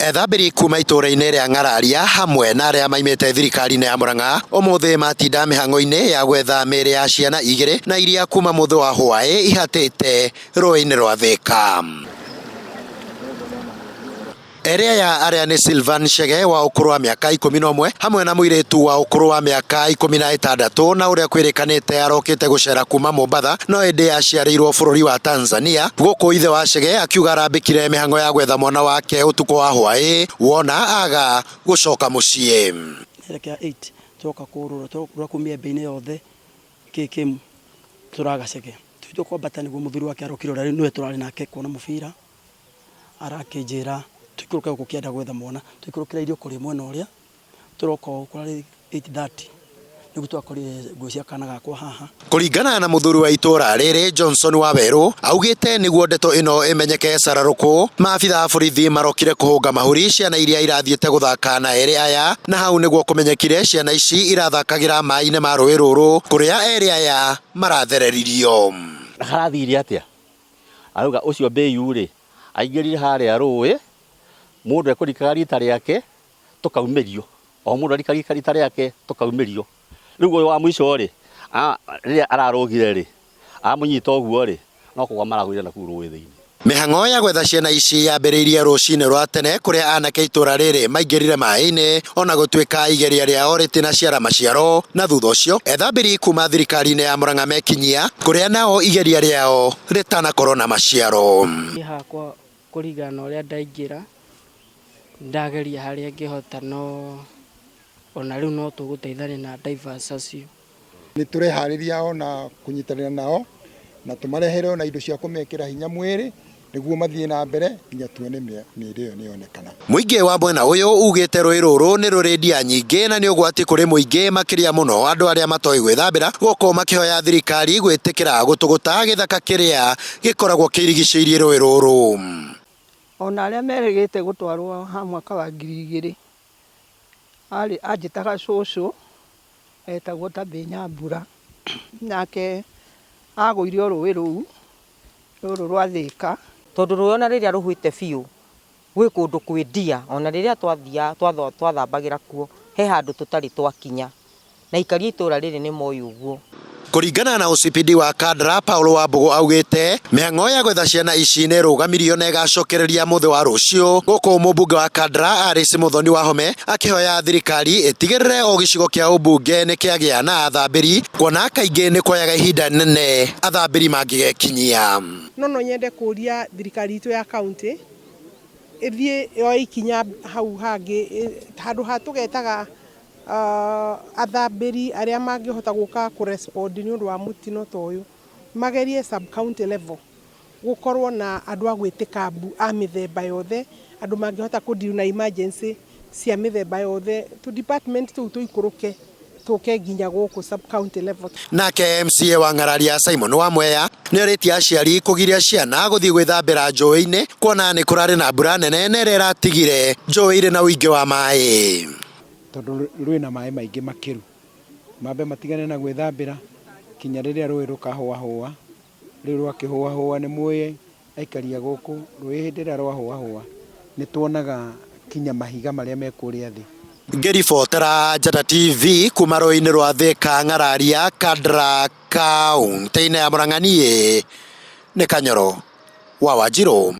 Ethambĩri kuma itũũra-inĩ rĩa Ng'araria hamwe na arĩa maimĩte thirikari-inĩ ya Murang'a ũmũthĩ matinda mĩhang'o-inĩ ya gwetha mĩĩrĩ ya ciana igĩrĩ na iria kuma mũthĩ wa hwaĩ ihatĩte rũĩ-inĩ rwa Thika. Erĩ aya arĩa nĩ Sylvan Chege wa ũkũrũ wa mĩaka 11 hamwe na mũirĩtu wa ũkũrũ wa mĩaka 16 na ũrĩa kwĩrĩkanĩte arokĩte gũcera kuma Mombatha no ĩndĩ aciarĩirwo bũrũri wa Tanzania. Gũkũ ithe wa Chege akiuga arambĩkire mĩhang'o ya gwetha mwana wake ũtukũ wa hwaĩ wona aga gũcoka mũciĩ. Elekea 8 turoka kũrũra tũrora kũu mĩembe-inĩ yothe kĩ tũraga Chege tũgĩtua kwambata nĩguo mũthuri wake arokire ũrĩa nĩwe tũrarĩ nake kuona mũbira arakĩnjĩra tũikũrũke gũkũ kĩanda gwetha mwana tũikũrũkĩra irio kũrĩ mwena ũrĩa tũroka ũũ kũrarĩ 8:30 nĩguo twakorire nguo cia kana gakwa haha. Kũringana na mũthuri wa itũra rĩrĩ Johnson Wawerũ augĩte nĩguo ndeto ĩno ĩmenyeke cararũkũ maabitha a borithi marokire kũhũnga mahũri ciana iria irathiĩte gũthaka na erĩ aya na hau nĩguo kũmenyekire ciana ici irathakagĩra maĩ-inĩ ma rũĩ rũrũ kũrĩa erĩ aya marathereririo. Harathire atĩa? Arauga ũcio mbĩyu rĩ, aingĩrire harĩa rũĩ, mũndũ ekũrikaga rita rĩake, tũkaumĩrio. O mũndũ arika rita rĩake, tũkaumĩrio. Rĩu ũyũ wa mũico rĩ, rĩrĩa ararũgire rĩ, amũnyita ũguo rĩ, no kũgwa maragũire na kũu rũĩ thĩinĩ. Mĩhang'o ya gwetha ciana ici yambĩrĩirie rũcinĩ rwa tene kũrĩa anake itũra rĩrĩ maingĩrire maĩ-inĩ ona gũtuĩka igeria rĩao rĩtinaciara maciaro na thutha ũcio ethambĩri kuma thirikari-inĩ ya Murang'a mekinyia kũrĩa nao igeria rĩao rĩtanakorwo na maciaro. Niĩ hakwa kũringana na ũrĩa ndaingĩra, ndageria harĩa ngĩhota no ona rĩu no tũgũteithania na divers acio. Nĩ tũreharĩria ona kũnyitanĩra nao na tũmarehere ona indo cia kũmekĩra hinya mwĩrĩ nĩguo mathiĩ na mbere nginya tuone mĩĩrĩ ĩyo nĩ yonekana. Mũingĩ wa mwena ũyũ ugĩte rũĩ rũrũ nĩ rũrĩ ndia nyingĩ na nĩ ũgwati kũrĩ mũingĩ makĩria mũno andũ arĩa matoĩ gwĩthambĩra gũkũ makĩhoya thirikari gwĩtĩkĩra gũtũgũta gĩthaka kĩrĩa gĩkoragwo kĩrigicĩirie rũĩ rũrũ. Ona arĩa merĩgĩte gũtwarwo ha mwaka wa 2000 arĩ anjĩtaga cũcũ etagwo Tabĩ Nyambura nake agũire o rũĩ rũu rũrũ rwa Thĩka. Tondũ rũĩ ona rĩrĩa rũhwĩte biũ gwĩ kũndũ kwĩ ndia ona rĩrĩa twathambagĩra kuo he handũ tũtarĩ twakinya na aikari a itũra rĩrĩ nĩ moĩ ũguo. Kũringana na OCPD wa Kandara Paul Wambũgũ augĩte mĩhang'o ya gwetha ciana ici nĩ ĩrũgamirio na ĩgacokereria mũthĩ wa rũciũ gũkũ mũmbunge wa Kandara Alice Muthoni Wahome akĩhoya thirikari ĩtigĩrĩre o gĩcigo kĩa ũmbunge nĩ kĩagĩa na athambĩri kuona kaingĩ nĩ kuoyaga ihinda nene athambĩri mangĩgekinyia. No nyende kũria thirikari itũ ya county ĩthiĩ yoe ikinya hau hangĩ handũ ha tũgetaga athambĩri arĩa mangĩhota gũka kũ respond nĩ ũndũ wa mũtino ta ũyũ magerie sub county level gũkorwo na andũ a gwĩtĩka mbu a mĩthemba yothe andũ mangĩhota kũ deal na emergency cia mĩthemba yothe tũ department tũu tũikũrũke tũke nginya gũkũ sub county level. Nake MCA wa Ng'araria Simon Wamweya nĩorĩtie aciari kũgiria ciana gũthiĩ gwĩthambĩra njũĩ-inĩ kuona nĩ kũrarĩ na mbura nene na ĩrĩa ĩratigire njũĩ irĩ na ũingĩ wa maĩ. Tondũ rwĩna maĩ maingĩ makĩru mambe matigane na gwĩthambĩra kinya rĩrĩa rũĩ rũkahũahũa. Rĩu rwakĩhũahũa nĩ mũĩ aikaria gũkũ rũĩ hĩndĩ ĩrĩa rwahũahũa nĩ tuonaga kinya mahiga marĩa me kũrĩa thĩ. Ngĩribotera Njata TV kuma rũĩ-inĩ rwa Thika Ng'araria Kandara kaunti-inĩ ya Murang'a niĩ nĩ Kanyoro wa Wanjirũ.